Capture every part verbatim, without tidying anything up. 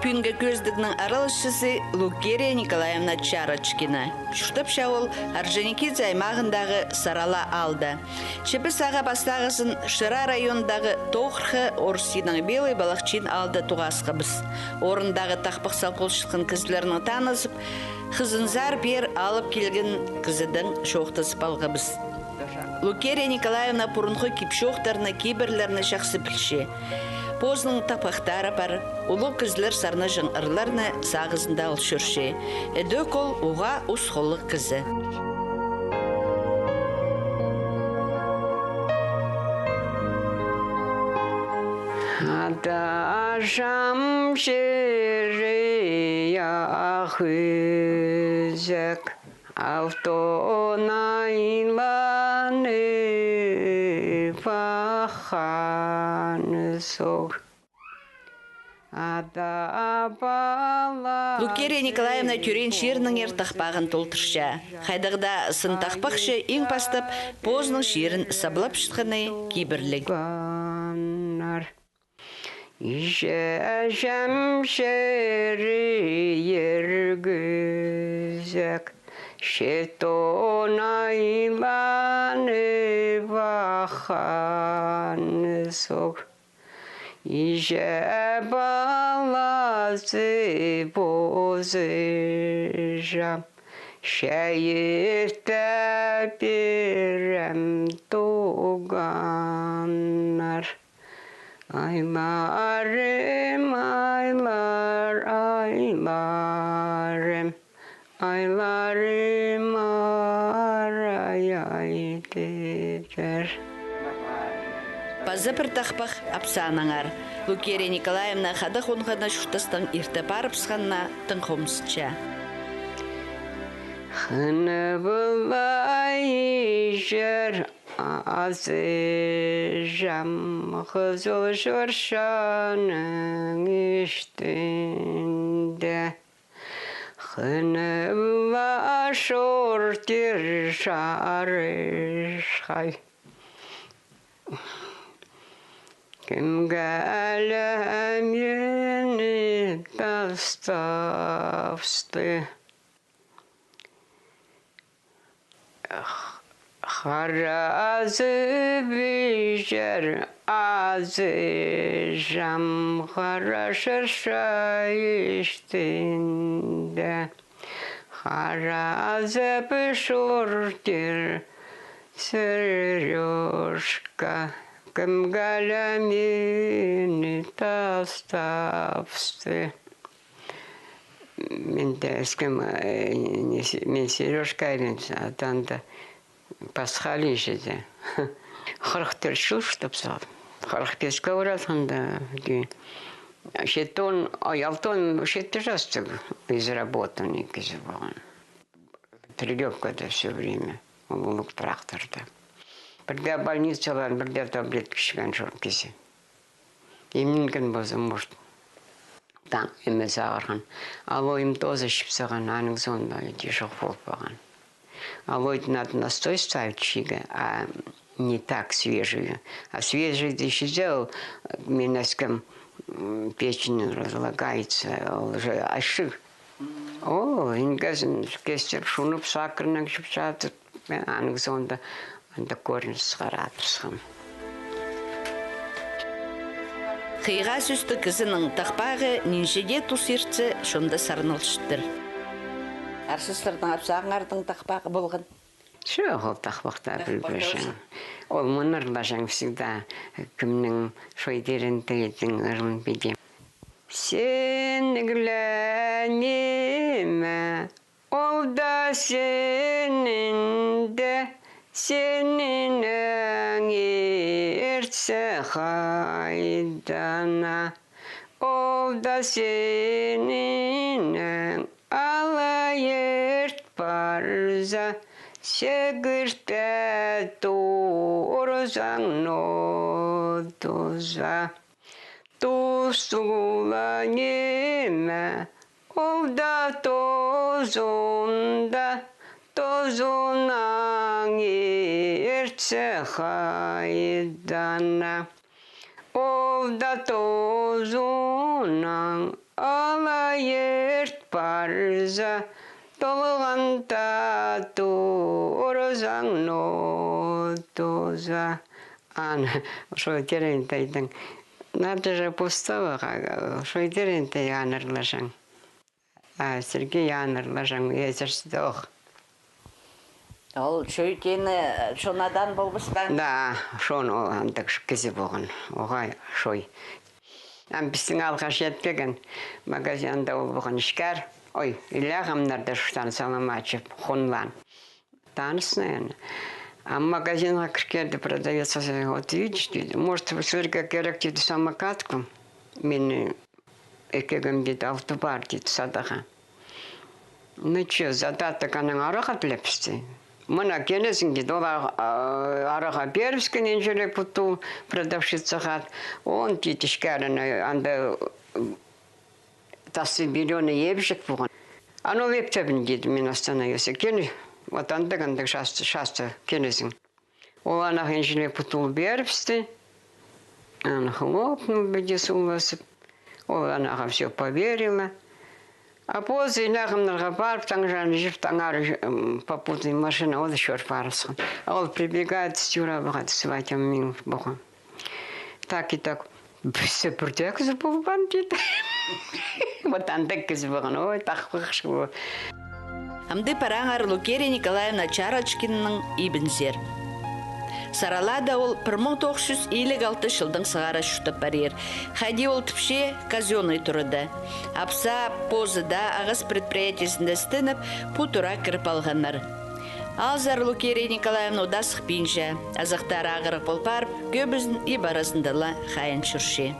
Пӱӱнгі кӧзідігнің араласчызы Лукерия Николаевна Чарочкина. Чуртапча ол Орджоникидзе аймағындағы Сарала аалда. Чепес ағаа пастағызын Шира районындағы Тоғырхы орыс тиинең Белый Балахчин аалда тоғасхабыс. Орындағы тахпах сал полчатхан кізілернең танызып, хызынзар пеер алып килген кізідең чоохтазып алғабыс. Лукерия Николаевна пурунғы кип-чоохтарны, кибірлерні чахсы пілче. Позының тахпахтары пар, улуғ кізілер сарнаҷаң ырларны сағызында ал чӧрче. Ідӧк ол уғаа ус холлығ кізі. Ада-аҷам чирі Ах Ӱзек, алтон айланып аххан суғ. Ада пала. Лукерия Николаевна тӧреен чирінеңер тахпағын толдырча. Хайдағ даа сын тахпахчы иң пастап позының чирін саблапчатханы кибірліг. Иҷе-аҷам чирі Иргі Ӱзек, читон айланып аххан суғ. Иҷе палазы позы чам, чайыптап пирем туғаннар. Айларым, айлар, айларым, айларым арай ай тидір. Паза пір тахпах апсаанаңар. Лукерия Николаевна хада хонғаны чуртастаң ирте парыбысханына тың хомзынча. Хыныбылай иҷер азы чам Хызыл Чӧрченің иштінде. Хыныбылай чуртир чарысхай. Кім киле мині тастабысты. Харазып иҷер азы чам Хара Чӧрче иштінде. Харазып чуртир Серёжка, кім киле мині тастабысты. Мин дее ӧскем, э, не Се-, мин Серёжка ибін, а анда пасха ле иҷе дее. Хырых тӧрт чыл чуртапсалам. Хырых песке ӧрелген дее. Читон, ой, алтон, читі частығ изработанный кізі полған. Трелёвкада всё время, улуғ тракторда. Пірдее больницаға, пірдее таблетка ічкен чох кізі. Имненген полза, может, таң ниме сағырған. Алоем тоже ічіп салған, аның соонда иди чох пол парған. Алоэдең надо настой ставить чиге, а не так свежую. А свежийді ічзе ол, мин ӧскем, м, печень разлагается, ол уже ачығ. О, иңгезін кестеп, чуунып, сакырнаң ічіп чадыр. Аның соонда анда корень сығара турысхам. Хыйға сӧстіг кізінің тахпағы нинҷе дее тус иртсе, чонда сарналчатыр. Арчазыңарның, апсағыңарның тахпағы полған. Чох, ол тахпахты пілбеҷең. Ол мыны ырлаҷаң всегда, кемнің чой тирінде идің ырын піди. Сен ниме, ол даа сенің дее, сенің ниме иртсе хайдағ на. Ол даа сенің ниме, алай ирт парза, сигірте турзаң ноо туза. Тус тула ниме, ол даа тузында, тузынаң иртсе хайдағ на. Ол даа тузынаң, ал Ирт парза, толған тату, оразаң ноо тооза. Аны Шойдыринтайдың. Надежда Пустоваға Шойдыринтай аннарлаҷаң. А Сергей аннарлаҷаң, езерсідох. Ол Шой теені чонадаң полбас па? Да, Шой ол андағ кізі полған. Оғаа Шой. Ам пістің алғаш итпеген магазинда ол полған Ишкер. Ой, Илья ағамнарда Шуштан Соломачев, Хунлан. Таныс, наверное. А магазинға кіргенде продавец: «Вот видишь, — тиді, — может, сірерге керек, — тиді, — самокатку? Мені іккем, — тиді, — алты пар, — тиді, — садаға». Ну чё, задаток анаң арығ тілепісті. Мына килізің, — тиді, — ол а-, а-, арығ пирібіскен, инҷеле путу продавщицаға. Он, — тиді, — Ишкеріне анда тассы белёный ибҷек полған. Аны ол иптебін, — тиді, — мин остановился. Кил, вот андағ, андағ часто, часто килізің». Ол аннаң инҷеле путу пирібісті. Аны хлопнул піди суласып. Ол аннаға всё поверила. А позы Илья ағамнарға парып, таңҷаң чіп, таңар, м, попутный машина, ол чӧр парыбысхан. А ол прибегает, Стюра, баға, сватьям мин баға. Так и так. Пісте пірдее кізі полбаан, — тиді. Вот андағ кізі полған. Ой, тахпахшы ол. Амды параңар Лукерия Николаевна Чарочкинаның ибінзер. Саралада ол пір муң тоғыс чӱс илиг алты чылдаң сығара чуртап парир. Хайди ол тіпче, казённый турада. Апсап, позы даа ағас предприятиезінде істеніп, пу тураа кіріп алғаннар. Алзар Лукерия Николаевна удаа сыхпинча, азахтары ағырығ пол парып, кӧбізін иб аразында ла хайын чӧрче.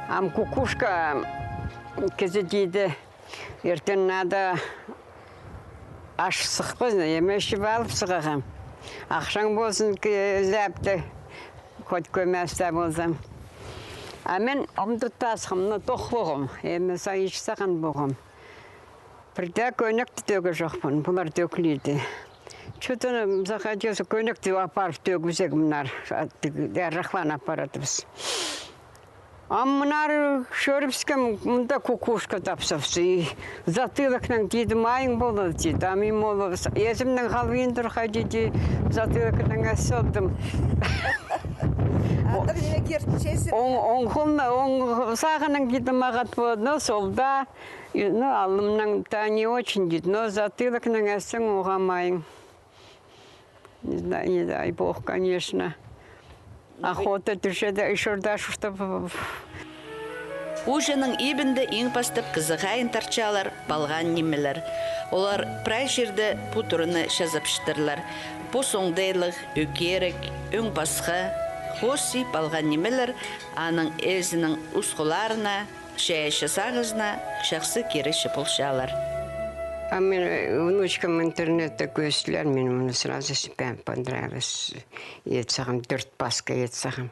Ам кукушка кізі тиді, иртен надо аш сыхпазын, ниме чіп алып сығарға. Ахчаң ползын, ки-, лепті, хоть кӧмес тее полза. А мин омдыт тасхам, но тох полғам, ниме сай ич саған полғам. Пірдее кӧнекті тӧге чохпын, пулар тӧглиді. Чё-то захотелось кӧнекті апарып тӧгібізең, мынар, а, тігі, дее, рахлан апаратыбыс. А мынар чӧрібіскем, мында кукушка тапсапсы. И затылокнаң, тиді, майың полар, тиді. А мин ол езімнең халбин тур, хайди, затылокнаң ас салдым. Андағ ниме киртчезі? Оң, оң холна, оң сағынаң, тиді, мағат полар, но солда. И, ну, алнымнаң таа не очень, тиді, но затылокнаң ассаң, оға майың. Не знаю, не дай Бог, конечно. Охота тӱсче дее, ещё даа чуртап. Ууҷаның ибінде иң пастап кізі хайын тартчалар палған нимелер. Олар прай чирде пу тураны чазапчаттырлар. Пос оңдайлығ, ӧкерек, ӧң пасха, хоос и палған нимелер аның ээзінің ус холларына, чайаачы сағызына чахсы киречі полчалар. А мин, э, внучкам интернетте кӧзітлер, мин мыны сразу себе понравилось. Ит сағам, тӧрт паска ит сағам.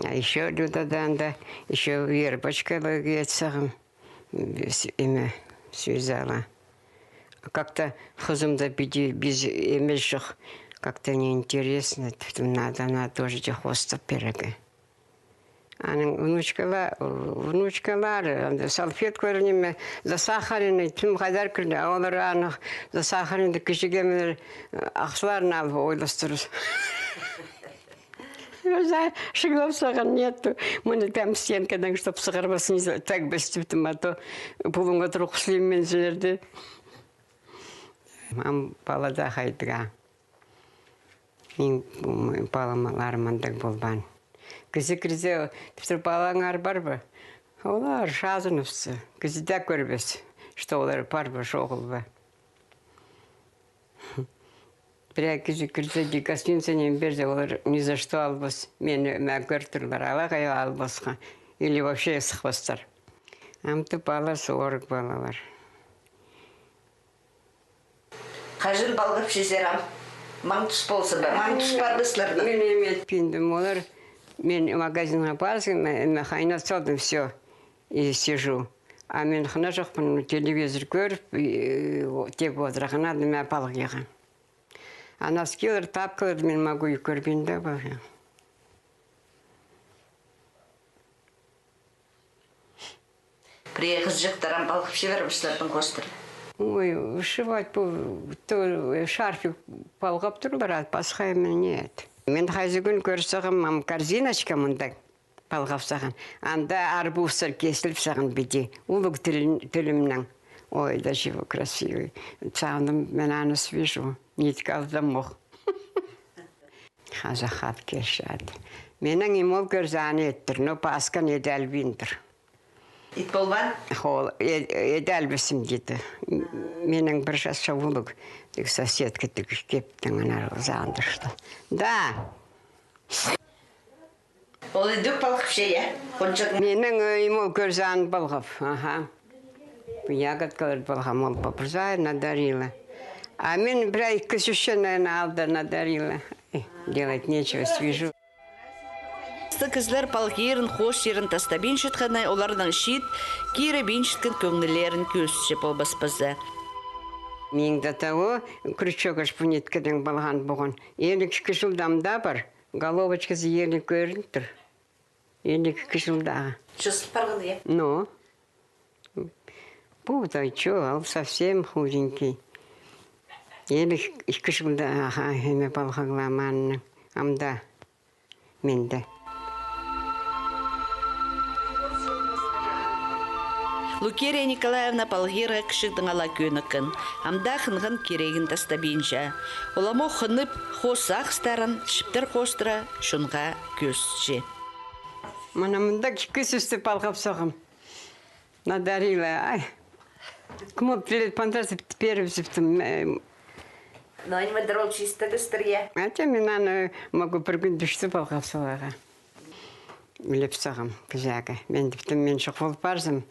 А ещё Людадаң даа, ещё вербочкалығ ит сағам. М, с-, ниме, связала. Как-то хызымда піди, пис ниме чох. Как-то неинтересно. Надо, надо тоже дее хоостап пирерге. Аның внучкала-, внучкалары, анда салфеткалар ниме, засахаренный, тым хайдар кірді, а олар аның засахаренный кічігемелер, ахсыларын алып ойластырып. Өзі шыглап саған нету. Мыны там стенкадаң, чтоб сығарбасын, так бестіптім, а то пулыңа турғыслим мен сілерді. Мам, палада хайдыға. Мин, м, паламаларым андағ полбаан. Кізі кірзе, тіпче, палаңар пар ба? Олар чазыныбысча. Кізі дее кӧрбес, что олар пар ба, чоғыл ба. Пірее кізі кірзе, дее гостиницанаң пирзе, олар ни за что албас. Мин, мә, кӧр турлар, алағай албасха. Или вообще сыхпастар. Амды палазы орыг палалар. Кажан палғапчазар ам? Маң тус полза ба? Маң тус парбаслар ба? Мин ниме итпиндім, олар, мин магазинға парзам, ме-, ме хайнат салдым, всё, и сижу. А мин хынҷахпын, телевизор кӧріп, и, о, тик одырған, надо ма палғиға. А носкилар, тапкалар мин могу и кӧрбин дее палғиға. Пе, хызыҷахтар ам палғапчалар ба сірернің хоостарны? Ой, вышивать пу, то, э, шарфик палғап турлар, а пасха ниме нет. Мин хайзы кӱн кӧрзем, ам корзиночка мында палғап салған. Анда арбузтар кесіліп салған піди. Улуғ тіл-, тілімнең. Ой, да чего красивый. Сағынғам, мин аны свяжу. Нитка алзам ох. Хазах хат килче. Минің име ол кӧрзе, аны иттір, но пасхан идіп албин тір. Ит полбаан? Хол, э-, идіп албассым, тиді. Минің пір часча улуғ, тігі соседка тігі кептің, ана сағынды, что. Да. Ол идӧк палғапча, я? Хонҷаң. Минің, э, име ол кӧрзе, аны палғап, аха. Ягодкалар палғап, ол папырзай надарила. А мин пір ікі чӱсче, наверное, алды надарила. Э, делать нечего, свяжу. Кізілер палғирын, хоос чирін тастабинчатханы, оларның чиит киребинчатхан кӧңнілерін кӧзітче полбаспаза. Мин до того крючок аш пу ниткадең палған поған. Иліг ікі чылда ам даа пар. Головочказы еле кӧрініп тур. Иліг ікі чылдағы. Чызыл парған, я? Ну. Пу да чо, ол совсем худенький. Иліг ікі чылда, аха, ниме палғағлам аннаң. Ам даа. Минде. Лукерия Николаевна палғирға кічігдең ала кӧніккен. Ам даа хынған кирегін тастабинча. Ол ам ох хынып, хоос сағыстарын, чіптер хоостыра чонға кӧзітче. Мына мында ікі чӱсті палғап салғам. Надарила, ай. Кім ол пілер, пандар тіп, пирібізіптім. Э, но ниме дір ол чисто тістірге. Ача, мин аны могу пір кӱнде ӱчті палғап саларға. Ӱлеп салғам кізее. Мин тіптім, мин чох пол парзам,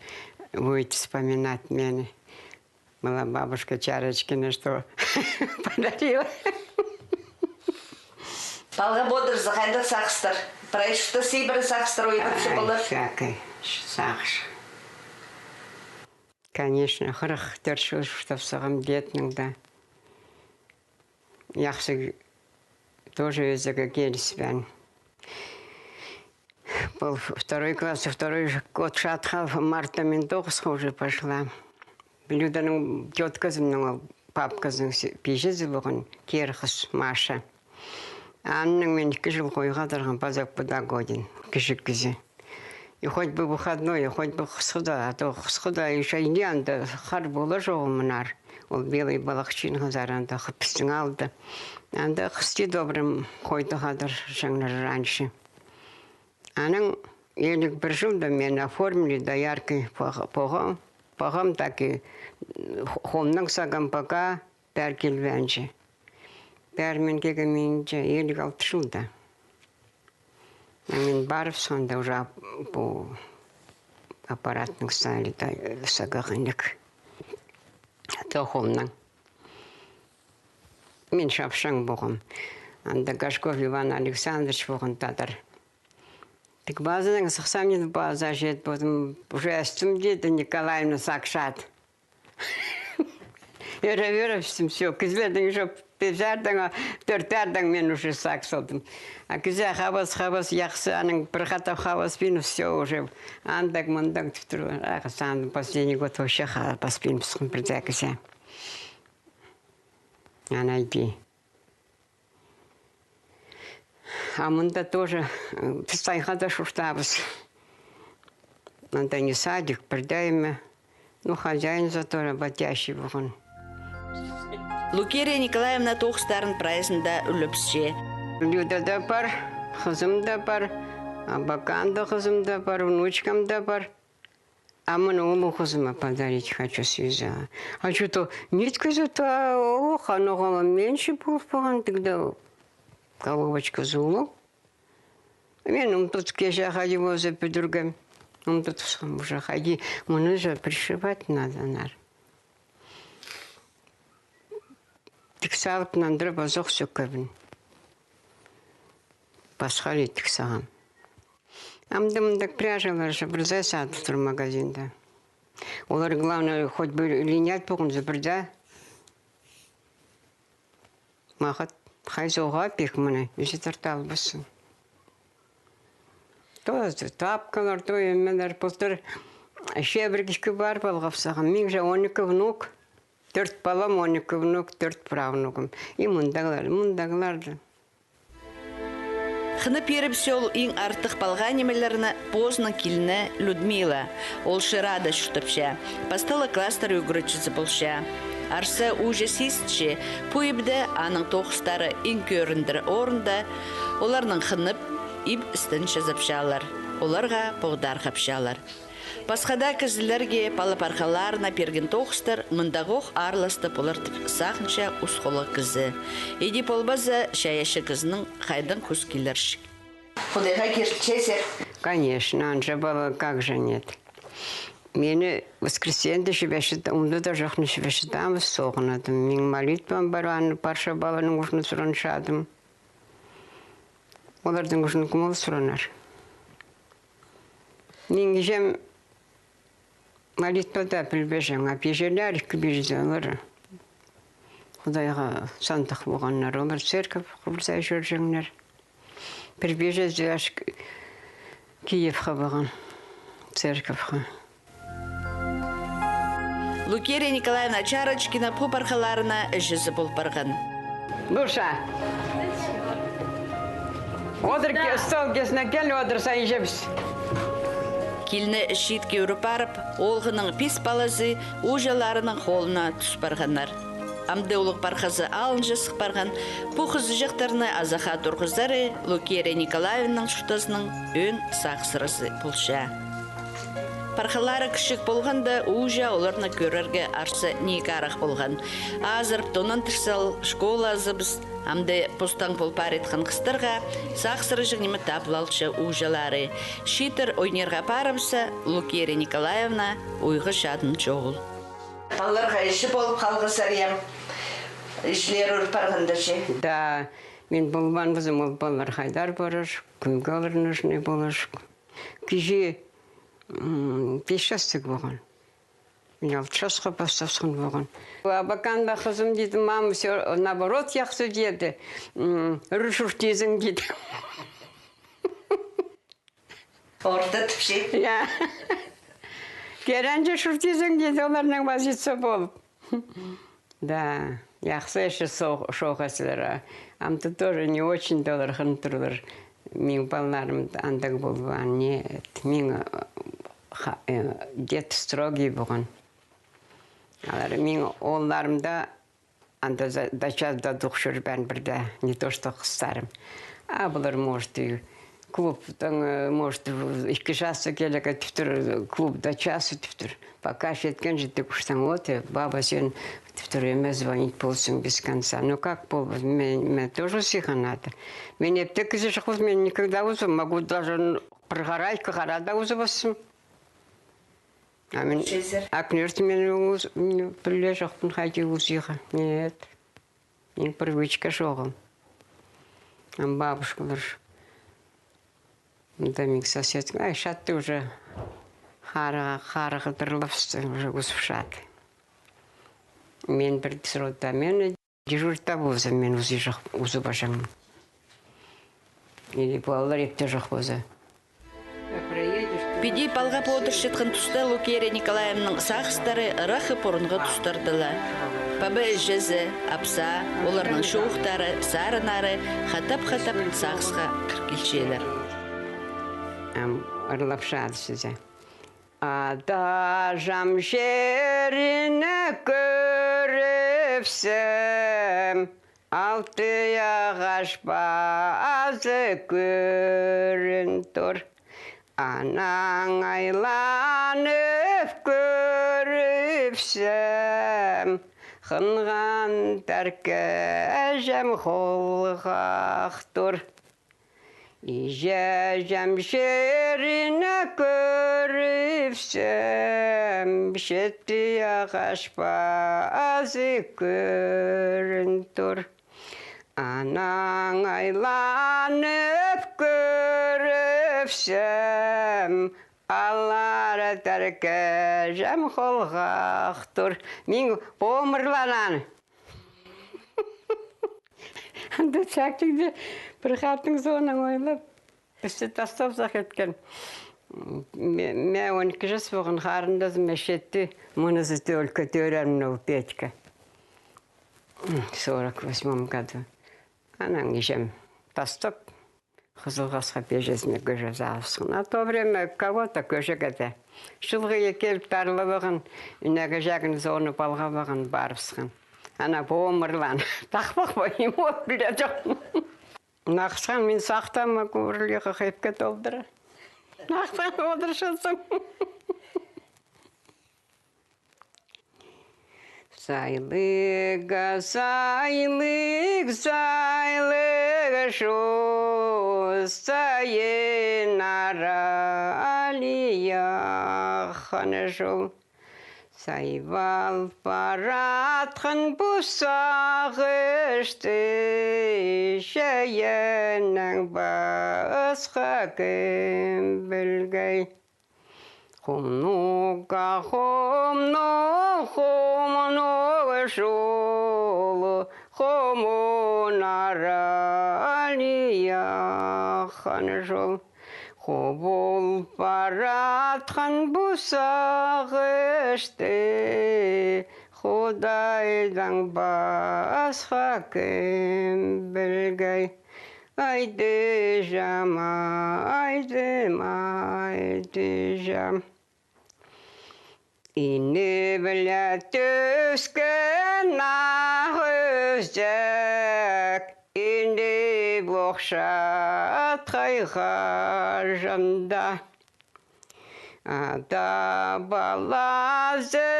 будет вспоминать мені. Была бабушка Чарочкина, что подарила. Палғап одырза, хайдағ сағыстар? Прай чуртаста сибірі сағыстар ойнапча полар. Всякий сағыс. Конечно, хырых тӧрт чыл чуртап салғам деднің даа. Яхсы, тоже ӧзігі киліспеен. Пол второй класс, второй год чатхал, марта мин тоғысха уже пошла. Люданың тётказының ол папказының пиҷезі полған, кирі хыс Маша. Аннаң мин ікі чыл хойға адырғам, Пазок Пудагодин, кічіг кізі. И хоть бы выходной, и хоть бы хысхыда, а то хысхыда ещё ине анда хар полар чоғыл мынар. Ол белый балахчинға зар анда хыпыстың алды. Анда хысти добрым хойдых адыр чаңнар раньше. Анаң иліг пір чылда мені оформили дояркой пағам, пағам, так и хомнаң сағам, пока пеер килбеенче. Пеер мин килгем минче иліг алты чылда. Мин парып, сонда уже ап-, пу аппаратның стали да, э, сағағ инек. Тохымның. Мин чапчаң полғам. Анда Горшков Иван Александрович полған тадар. Тік пазынаң сыхсам, ниме паза чет полдым. Уже ӧстім, тиді Николаевна, сағынчат. Ӧреп, ӧрепчем, всё. Кізілердең уже пизердең, тӧрттердең мин уже сағыс алдым. А кізі хабас, хабас, яхсы, анаң пір хатап хабаспин, всё, уже андағ, мындағ тіп тур. А, сағынчам, последний год вообще хабаспин піскен пірдее кізі. Ана иди. А мында тоже, э, піс тайғада чуртаабыс. Мында не садик, пірдее ниме. Ну, хозяин зато работящий полған. Лукерия Николаевна тоғыстарын прайзында ӱлепче. Люда да пар, хызым да пар, Абаканда хызым да пар, внучкам да пар. А мына улуғ хызыма подарить хочу, связала. А чё-то ниткізі то, ох, анаң ла менше пол парған, тігде головочказы улуғ. Мин ымтут кеҷе хайди позы пӱдіргем. Ымтутхам уже хайди, мыны же пришивать надо, нар. Тік салып нандырып, азох сӧккебін. Пасха ли тік сағам. Амды мындағ пряжалар же пірдее садып тур магазинда. Олар, главное, хоть бы линять полғанза, пірдее мағат хайзы оға пик мыны, ӱзе тарта албассың. То тапкалар, то нимелер, былтыр Чибіргі ікі пар палғап салғам. Мин же он ікі внук. Тӧрт палам, он ікі внук, тӧрт правнугым. И мындағылар, мындағыларды. Хынып пирібіссе, ол иң артых палған нимелерні позының киліні Людмила. Ол Ширада чуртапча. Пастағы класстар ӱгретчізі полча. Арса ууҷа сизінче, пу ибде аның тоғыстары иң кӧріндір орында, оларның хынып, иб істін чазапчалар, оларға поғдархапчалар. Пасха даа кізілерге пала-пархаларына пирген тоғыстар мындағох аарластығ полар тіп сағынча ус холлығ кізі. Иди полбаза, чайаачы кізінің хайдаң кӱс килерҷік. Худайға киртчезер. Конечно, анҷа пала, как же нет. Мені воскресеньеде чіберче, умда даа чох, не чіберче, тамыс соғынадым. Мин молитвам пар, аны парча паланың ӱчӱн суранчадым. Оларның ӱчӱн кім ол суранар? Мин кичем молитвада пілбеҷең, а пиҷелер, ікі пиҷезі олар Худайға сандых полғаннар, олар церковь хурза чӧрҷеңнер. Пір пиҷезі аш Киевха полған, церковьха. Лукерия Николаевна Чарочкина пу пархаларына іҷезі пол парған. Душа. Одыр, стол кизіне кел, одырза, іҷебіс. Килні чиитке ӱреп парып, оолғының пис палазы ууҷаларының холына тӱс парғаннар. Амды улуғ пархазы алынҷа сых парған, пу хызыҷахтарны азахха турғызары Лукерия Николаевнаның чуртазының ӧӧн сағыссыразы полча. Пархалары кічіг полғанда, ууҷа оларны кӧрерге арса ниик арах полған. Азырап тонан тірсел школа азыбыс, амды постаң пол паритхан хыстарға сағыссыраҷаң ниме табылалча ууҷалары. Чииттер ойнирға парыбысса, Лукерия Николаевна уйға чадын чоғыл. Палаларға іҷе полып халғазар ям, іҷелер ӱр парғанда че. Да, мин полбаан ползам, ол палалар хайдар парар, кӧңкі алар нужны полар. Кічіг, м, пис частығ полған. Мин алты частығ пастапсхан полған. Абаканда хызым тиді, мама, всё наоборот яхсы тиді. М, ӱр чуртизың тиді. Орта тіпче. Я. Керенҷе чуртизың тиді, оларның позиция полып. Да, яхсы, іҷе сох-, чох ізілер. Амды тоже не очень долар хынып турлар. Мин палаларым андағ полбаан, нет. Мин, ха-, э, дед строгий полған. Алар мин оолларым даа анда за-, дачада тух чӧрбеен пірдее, не то что хыстарым. А пулар, может, и клубтаң, э, может, ікі часса килерге тіп тур, клубта часса тіп тур. Пока читкенҷе тик ӱстең, вот, э, баба, син тіп тур, эме звонить ползың без конца. Ну как пол, мен, мен тоже сыйған ады. Мен епте кізі чох, мен никогда узам, могу даже н-, пір хара, ікі хара даа узыбаспын. А мин... Чезер. Ак нӧрті мен уз-, м, піле чохпын хайди узиға. Нет. Мин привычка чоғыл. Ам бабушкалар. Мында мин соседка. Ай, чатты уже. Харыға, харыға тырлапсты, уже узып чат. Мен пір срода, мен дежурта ползам, мен узы чох, узып аҷам. Или палалар епте чох полза. Піди палғап одырчатхан туста Лукерия Николаевнаның сағыстары ыраххы пурунғы тустарда ла. Паба-іҷезі, апсаа, оларның чоохтары, сарыннары хатап-хатап сағысха кір килчелер. Ам ырлап чаады сізе. Ада-аҷам чиріне кӧрібізем, алты ағаш пазы кӧрін тур. Анаң айланып кӧрібізем, хынған тәрке іҷем холғах тур. Іҷе-іҷем чиріне кӧрібізем, читі ағаш пазы кӧрін тур. Анаң айланып кӧрібізем, алар тәрке іҷем холғах тур. Мин помырланан. Анда чактығда пір хатың соонаң ойлап, пісті тастап сах еткен. Ме-, мин он ікі час полған, харындазым ма читі, мынызы только тӧрем ол Петька. В сорок восьмом году. Анаң іҷем тастап, Хызыл Хасха пеҷезіне кӧже салыбысхан. А то время кого-то кӧжеге дее. Чылғыйы киліп тарылыбысхан, ӱнеге чағын зоны палғабысхан, парыбысхан. Ана пу омырлаан. Тахпах па, ниме піле чох. Нахысхан мин сахтама кувырлиға хыйыпка толдыра. Нахысхан одырчазың. Сайлығ, сайлығ, сайлығ чол, сайын ара алиях ханы чол. Сайбал паратхан пу сағысты чайыннаң пасха кем пілгей. Хомнуға, хомнуға, хомнуға чол, хомын ара алиях ханы чол. Хубул паратхан пу сағысты Худайдаң пасха кем пілгей. Айдыҷам, айдым, айдыҷам. Ині піле тӧскен ах ӧзек, ині похчатхай хаҷан даа. Ада палазы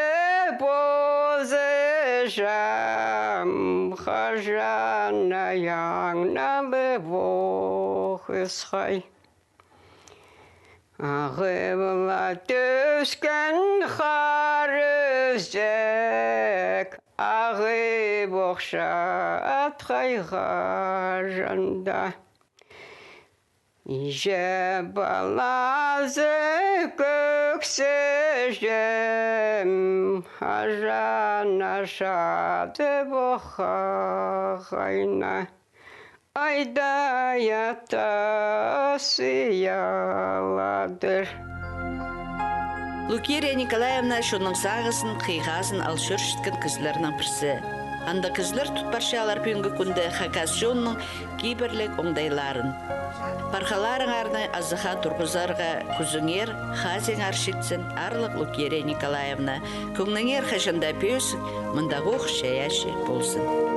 позыҷам, хаҷан аңналы пох ысхай. Ағып ла тӧскен хар ӧзек, ағып похчатхай хаҷан даа. Иҷе палазы кӧксіҷем, хаҷан ашады похха хайна. Айда ятта сыяладыр. Лукерия Николаевна чонның сағызын, хыйғазын ал чӧрчеткен кізілернің пірсі. Андағ кізілер тут парчалар пӱӱнгі кӱнде хакас чонның кибірліг оңдайларын. Пархаларыңарны азахха турғызарға кӱзіңер, хазииңар читсін, аарлығ Лукерия Николаевна. Кӧңніңер хаҷан даа пӧзік, мындағох чайаачы ползын.